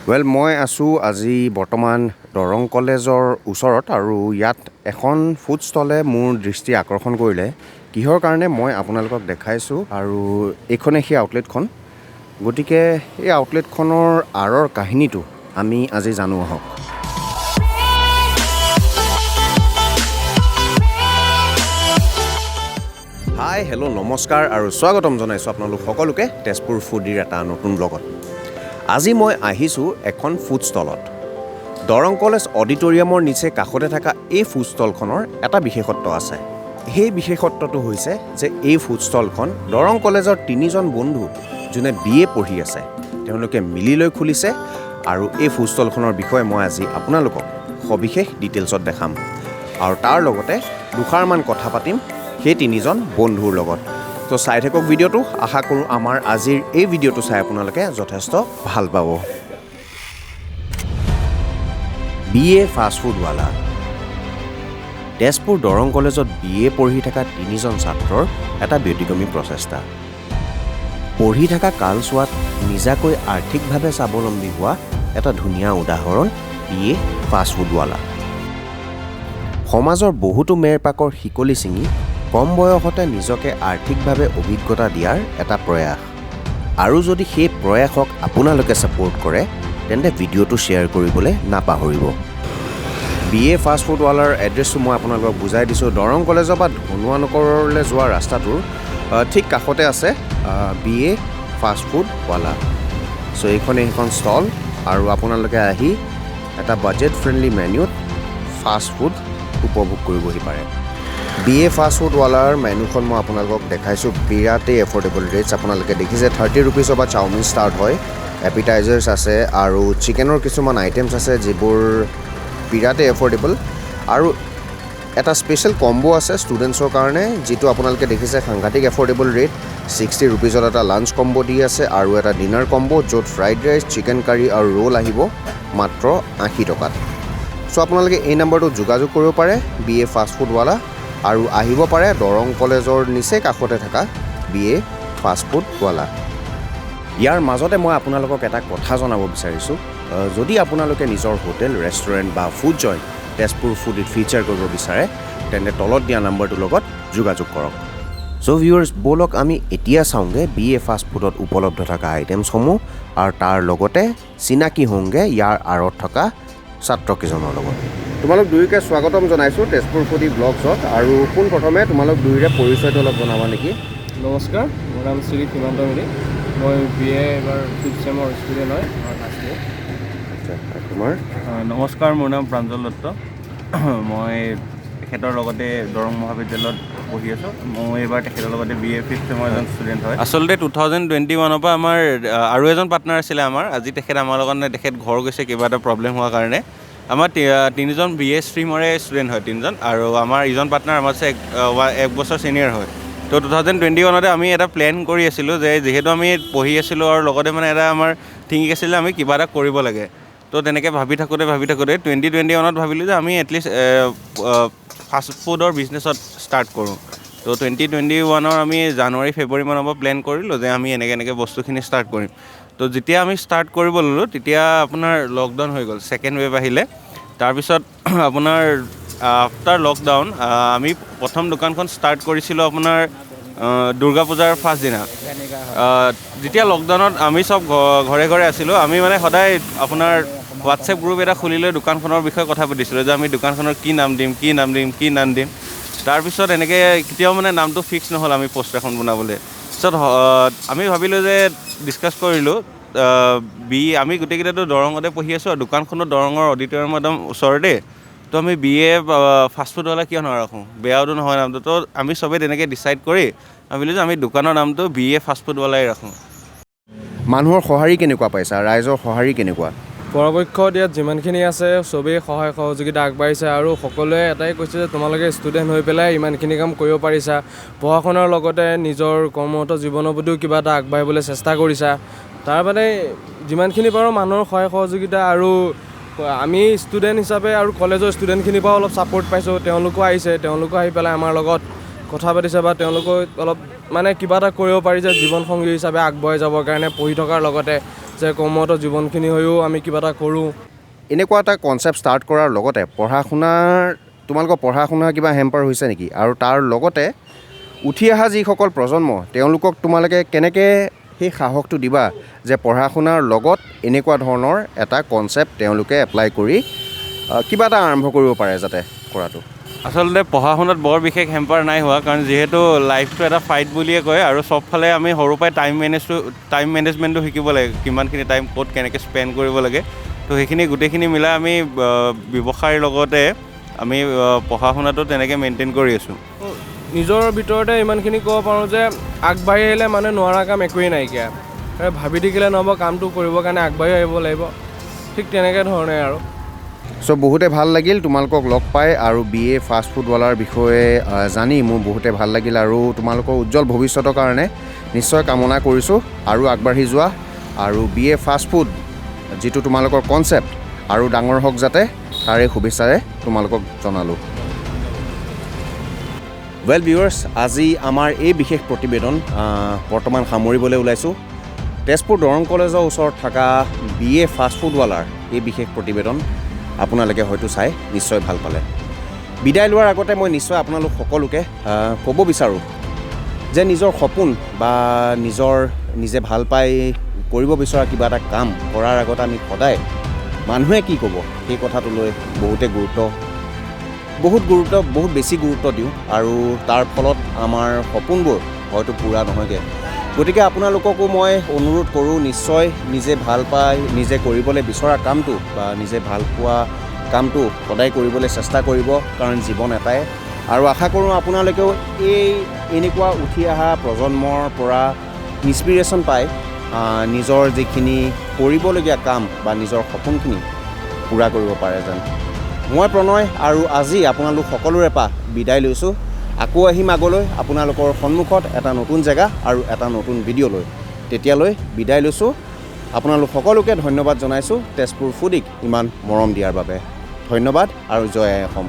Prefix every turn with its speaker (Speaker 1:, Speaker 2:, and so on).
Speaker 1: Well, মই আছোঁ আজি বৰ্তমান দৰং কলেজৰ ওচৰত আৰু ইয়াত এখন ফুড ষ্টলে মোৰ দৃষ্টি আকৰ্ষণ কৰিলে। কিহৰ কাৰণে মই আপোনালোকক দেখাইছোঁ আৰু এইখনে সেই আউটলেটখন। গতিকে এই আউটলেটখনৰ আঁৰৰ কাহিনীটো আমি আজি জানো আহক। হাই, হেল্ল', নমস্কাৰ আৰু স্বাগতম জনাইছোঁ আপোনালোক সকলোকে তেজপুৰ ফুডিৰ এটা নতুন ব্লগত। আজি মই আহিছোঁ এখন ফুড ষ্টলত। দৰং কলেজ অডিটৰিয়ামৰ নিচে কাষতে থকা এই ফুড ষ্টলখনৰ এটা বিশেষত্ব আছে। সেই বিশেষত্বটো হৈছে যে এই ফুড ষ্টলখন দৰং কলেজৰ তিনিজন বন্ধু, যোনে বি এ পঢ়ি আছে, তেওঁলোকে মিলি লৈ খুলিছে। আৰু এই ফুড ষ্টলখনৰ বিষয়ে মই আজি আপোনালোকক সবিশেষ ডিটেইলছত দেখাম আৰু তাৰ লগতে দুষাৰমান কথা পাতিম সেই তিনিজন বন্ধুৰ লগত। তো চাই থাকক ভিডিঅ'টো। আশা কৰোঁ আমাৰ আজিৰ এই ভিডিঅ'টো চাই আপোনালোকে যথেষ্ট ভাল পাব। B A ফাষ্টফুডৱালা। তেজপুৰ দৰং কলেজত বি এ পঢ়ি থকা তিনিজন ছাত্ৰৰ এটা ব্যতিক্ৰমী প্ৰচেষ্টা। পঢ়ি থকা কালচোৱাত নিজাকৈ আৰ্থিকভাৱে স্বাৱলম্বী হোৱা এটা ধুনীয়া উদাহৰণ বি এ ফাষ্টফুডৱালা। সমাজৰ বহুতো মেৰপাকৰ শিকলি ছিঙি কম বয়সতে নিজকে আৰ্থিকভাৱে অভিজ্ঞতা দিয়াৰ এটা প্ৰয়াস। আৰু যদি সেই প্ৰয়াসক আপোনালোকে ছাপোৰ্ট কৰে, তেন্তে ভিডিঅ'টো শ্বেয়াৰ কৰিবলৈ নাপাহৰিব। বি এ ফাষ্টফুডৱালাৰ এড্ৰেছটো মই আপোনালোকক বুজাই দিছোঁ। দৰং কলেজৰ পৰা ধনুৱানকৰলৈ যোৱা ৰাস্তাটোৰ ঠিক কাষতে আছে বি এ ফাষ্টফুডৱালা। চ' এইখনেই সেইখন ষ্টল আৰু আপোনালোকে আহি এটা বাজেট ফ্ৰেণ্ডলি মেনুত ফাষ্ট ফুড উপভোগ কৰিবহি পাৰে। বি এ ফাষ্টফুডৱালাৰ মেনুখন মই আপোনালোকক দেখাইছোঁ। বিৰাটেই এফৰ্ডেবল ৰেটছ। আপোনালোকে দেখিছে, 30 ৰুপিজৰ পৰা চাওমিন ষ্টাৰ্ট হয়, এপিটাইজাৰ্ছ আছে আৰু চিকেনৰ কিছুমান আইটেমছ আছে, যিবোৰ বিৰাটেই এফৰ্ডেবল। আৰু এটা স্পেচিয়েল কম্ব' আছে ষ্টুডেণ্টছৰ কাৰণে, যিটো আপোনালোকে দেখিছে, সাংঘাতিক এফৰ্ডেবল ৰেট। 60 ৰুপিজত এটা লাঞ্চ কম্ব' দি আছে আৰু এটা ডিনাৰ কম্ব', য'ত ফ্ৰাইড ৰাইচ, চিকেন কাৰী আৰু ৰোল আহিব মাত্ৰ 80 টকাত। চ' আপোনালোকে এই নাম্বাৰটোত যোগাযোগ কৰিব পাৰে, বি এ ফাষ্টফুডৱালা, আৰু আহিব পাৰে দৰং কলেজৰ নিচেই কাষতে থকা বি এ ফাষ্টফুডৱালা। ইয়াৰ মাজতে মই আপোনালোকক এটা কথা জনাব বিচাৰিছোঁ। যদি আপোনালোকে নিজৰ হোটেল, ৰেষ্টুৰেণ্ট বা ফুড জইণ্ট তেজপুৰ ফুডিত ফিচাৰ কৰিব বিচাৰে, তেন্তে তলত দিয়া নাম্বাৰটোৰ লগত যোগাযোগ কৰক। চ' ভিউৱাৰ্ছ, ব'লক আমি এতিয়া চাওঁগৈ বি এ ফাষ্টফুডত উপলব্ধ থকা আইটেমছসমূহ আৰু তাৰ লগতে চিনাকি হওঁগৈ ইয়াৰ আঁৰত থকা ছাত্ৰকেইজনৰ লগত। তোমালোক দুয়োকে স্বাগতম জনাইছোঁ তেজপুৰ ফুডি ব্লগছত। আৰু পোনপ্ৰথমে তোমালোক দুয়োৰে পৰিচয়টো অলপ জনাবা নেকি?
Speaker 2: নমস্কাৰ, মোৰ নাম শ্ৰী সীমান্ত মিলি। মই বি এ এইবাৰ ফিফ্থ চেমৰ ষ্টুডেণ্ট হয়, আমাৰ লাষ্ট ইয়েৰ।
Speaker 1: আচ্ছা, আৰু তোমাৰ?
Speaker 3: নমস্কাৰ, মোৰ নাম প্ৰাঞ্জল দত্ত। মই তেখেতৰ লগতে দৰং মহাবিদ্যালয়ত পঢ়ি আছোঁ। মই এইবাৰ তেখেতৰ লগতে বি এ ফিফ্থ চেমৰ এজন ষ্টুডেণ্ট হয়। আচলতে 2021ৰ পৰা আমাৰ আৰু এজন পাৰ্টনাৰ আছিলে আমাৰ। আজি তেখেত আমাৰ লগত নাই, তেখেত ঘৰ গৈছে কিবা এটা প্ৰব্লেম হোৱাৰ কাৰণে। আমাৰ তিনিজন বি এ ষ্ট্ৰীমৰে ষ্টুডেণ্ট হয় তিনিজন আৰু আমাৰ ইজন পাৰ্টনাৰ আমাতছে এক বছৰ ছিনিয়ৰ হয়। তো 2021তে আমি এটা প্লেন কৰি আছিলোঁ যে যিহেতু আমি পঢ়ি আছিলোঁ আৰু লগতে মানে এটা আমাৰ থিংকিং আছিলে, আমি কিবা এটা কৰিব লাগে। তো তেনেকৈ ভাবি থাকোঁতে ভাবি থাকোঁতে 2021ত ভাবিলোঁ যে আমি এটলিষ্ট ফাষ্ট ফুডৰ বিজনেছত ষ্টাৰ্ট কৰোঁ। তো 2021ৰ আমি জানুৱাৰী ফেব্ৰুৱাৰী মানৰ পৰা প্লেন কৰিলোঁ যে আমি এনেকৈ এনেকৈ বস্তুখিনি ষ্টাৰ্ট কৰিম। তো যেতিয়া আমি ষ্টাৰ্ট কৰিব ল'লোঁ, তেতিয়া আপোনাৰ লকডাউন হৈ গ'ল, ছেকেণ্ড ৱেভ আহিলে। তাৰপিছত আপোনাৰ আফটাৰ লকডাউন আমি প্ৰথম দোকানখন ষ্টাৰ্ট কৰিছিলোঁ আপোনাৰ দুৰ্গা পূজাৰ ফাৰ্ষ্ট দিনা। যেতিয়া লকডাউনত আমি চব ঘৰে ঘৰে আছিলোঁ, আমি মানে সদায় আপোনাৰ হোৱাটছএপ গ্ৰুপ এটা খুলি লৈ দোকানখনৰ বিষয়ে কথা পাতিছিলোঁ যে আমি দোকানখনৰ কি নাম দিম, কি নাম দিম, কি নাম দিম। তাৰপিছত এনেকৈ কেতিয়াও মানে নামটো ফিক্স নহ'ল আমি পোষ্টাৰখন বনাবলৈ। পিছত আমি ভাবিলোঁ যে ডিছকাছ কৰিলোঁ বি আমি গোটেইকেইটাতো দৰঙতে পঢ়ি আছোঁ আৰু দোকানখনো দৰঙৰ অডিটৰিয়ামৰ একদম ওচৰতে। তো আমি বি এ ফাষ্টফুডৱালা কিয় নাৰাখোঁ? বেয়াওতো নহয় নামটো। তো আমি চবেই তেনেকৈ ডিচাইড কৰি ভাবিলোঁ যে আমি দোকানৰ নামটো বি এ ফাষ্টফুডৱালাই ৰাখোঁ।
Speaker 1: মানুহৰ সঁহাৰি কেনেকুৱা পাইছা? ৰাইজৰ সঁহাৰি কেনেকুৱা?
Speaker 2: পৰাপক্ষত ইয়াত যিমানখিনি আছে, চবেই সহায় সহযোগিতা আগবাঢ়িছে আৰু সকলোৱে এটাই কৈছে যে তোমালোকে ষ্টুডেণ্ট হৈ পেলাই ইমানখিনি কাম কৰিব পাৰিছা, পঢ়া শুনাৰ লগতে নিজৰ কৰ্মৰত জীৱনৰ প্ৰতিও কিবা এটা আগবাঢ়িবলৈ চেষ্টা কৰিছা। তাৰ মানে যিমানখিনি পাৰোঁ মানুহৰ সহায় সহযোগিতা আৰু আমি ষ্টুডেণ্ট হিচাপে আৰু কলেজৰ ষ্টুডেণ্টখিনিৰ পৰাও অলপ ছাপৰ্ট পাইছোঁ। তেওঁলোকো আহিছে, তেওঁলোকো আহি পেলাই আমাৰ লগত কথা পাতিছে বা তেওঁলোকেও অলপ মানে কিবা এটা কৰিব পাৰি যে জীৱন সংগী হিচাপে আগবঢ়াই যাবৰ কাৰণে, পঢ়ি থকাৰ লগতে যে কৰ্মৰত জীৱনখিনি হৈও আমি কিবা এটা কৰোঁ।
Speaker 1: এনেকুৱা এটা কনচেপ্ট ষ্টাৰ্ট কৰাৰ লগতে পঢ়া শুনাৰ, তোমালোকৰ পঢ়া শুনাৰ কিবা হেম্পাৰ হৈছে নেকি? আৰু তাৰ লগতে উঠি অহা যিসকল প্ৰজন্ম, তেওঁলোকক তোমালোকে কেনেকৈ সেই সাহসটো দিবা যে পঢ়া শুনাৰ লগত এনেকুৱা ধৰণৰ এটা কনচেপ্ট তেওঁলোকে এপ্লাই কৰি কিবা এটা আৰম্ভ কৰিব পাৰে যাতে কৰাটো?
Speaker 3: আচলতে পঢ়া শুনাত বৰ বিশেষ হেম্পাৰ নাই হোৱা, কাৰণ যিহেতু লাইফটো এটা ফাইট বুলিয়ে কয় আৰু চবফালে আমি সৰুৰ পৰাই টাইম মেনেজমেণ্টটো শিকিব লাগে, কিমানখিনি টাইম ক'ত কেনেকৈ স্পেণ্ড কৰিব লাগে। তো সেইখিনি গোটেইখিনি মিলাই আমি ব্যৱসায়ৰ লগতে আমি পঢ়া শুনাটো তেনেকৈ মেইনটেইন কৰি আছোঁ।
Speaker 2: নিজৰ ভিতৰতে ইমানখিনি ক'ব পাৰোঁ যে আগবাঢ়ি আহিলে মানে নোৱাৰা কাম একোৱেই নাইকিয়া। ভাবি থাকিলে নহ'ব, কামটো কৰিবৰ কাৰণে আগবাঢ়ি আহিব লাগিব, ঠিক তেনেকৈ ধৰণে আৰু।
Speaker 1: চ' বহুতে ভাল লাগিল তোমালোকক লগ পাই আৰু বি এ ফাষ্ট ফুডৱালাৰ বিষয়ে জানি মোৰ বহুতে ভাল লাগিল আৰু তোমালোকৰ উজ্জ্বল ভৱিষ্যতৰ কাৰণে নিশ্চয় কামনা কৰিছোঁ আৰু আগবাঢ়ি যোৱা আৰু বি এ ফাষ্ট ফুড যিটো তোমালোকৰ কনচেপ্ট আৰু ডাঙৰ হওক যাতে, তাৰে শুভেচ্ছাৰে তোমালোকক জনালোঁ। ৱেল ভিউৱাৰ্ছ, আজি আমাৰ এই বিশেষ প্ৰতিবেদন বৰ্তমান সামৰিবলৈ ওলাইছোঁ। তেজপুৰ দৰং কলেজৰ ওচৰত থকা বি এ ফাষ্ট ফুডৱালাৰ এই বিশেষ প্ৰতিবেদন আপোনালোকে হয়তো চাই নিশ্চয় ভাল পালে। বিদায় লোৱাৰ আগতে মই নিশ্চয় আপোনালোক সকলোকে ক'ব বিচাৰোঁ যে নিজৰ সপোন বা নিজে ভাল পাই কৰিব বিচৰা কিবা এটা কাম কৰাৰ আগত আমি সদায় মানুহে কি ক'ব সেই কথাটো লৈ বহুত বেছি গুৰুত্ব দিওঁ আৰু তাৰ ফলত আমাৰ সপোনবোৰ হয়তো পূৰা নহয়গৈ। গতিকে আপোনালোককো মই অনুৰোধ কৰোঁ, নিশ্চয় নিজে ভাল পাই নিজে কৰিবলৈ বিচৰা কামটো বা নিজে ভাল পোৱা কামটো সদায় কৰিবলৈ চেষ্টা কৰিব, কাৰণ জীৱন এটাই। আৰু আশা কৰোঁ আপোনালোকেও এই এনেকুৱা উঠি অহা প্ৰজন্মৰ পৰা ইনস্পিৰেশ্যন পাই নিজৰ যিখিনি কৰিবলগীয়া কাম বা নিজৰ সপোনখিনি পূৰা কৰিব পাৰে যেন। মই প্ৰণয় আৰু আজি আপোনালোক সকলোৰে পৰা বিদায় লৈছোঁ। আকৌ আহিম আগলৈ আপোনালোকৰ সন্মুখত এটা নতুন জেগা আৰু এটা নতুন ভিডিঅ' লৈ। তেতিয়ালৈ বিদায় লৈছোঁ। আপোনালোক সকলোকে ধন্যবাদ জনাইছোঁ তেজপুৰ ফুডিক ইমান মৰম দিয়াৰ বাবে। ধন্যবাদ আৰু জয় আই অসম।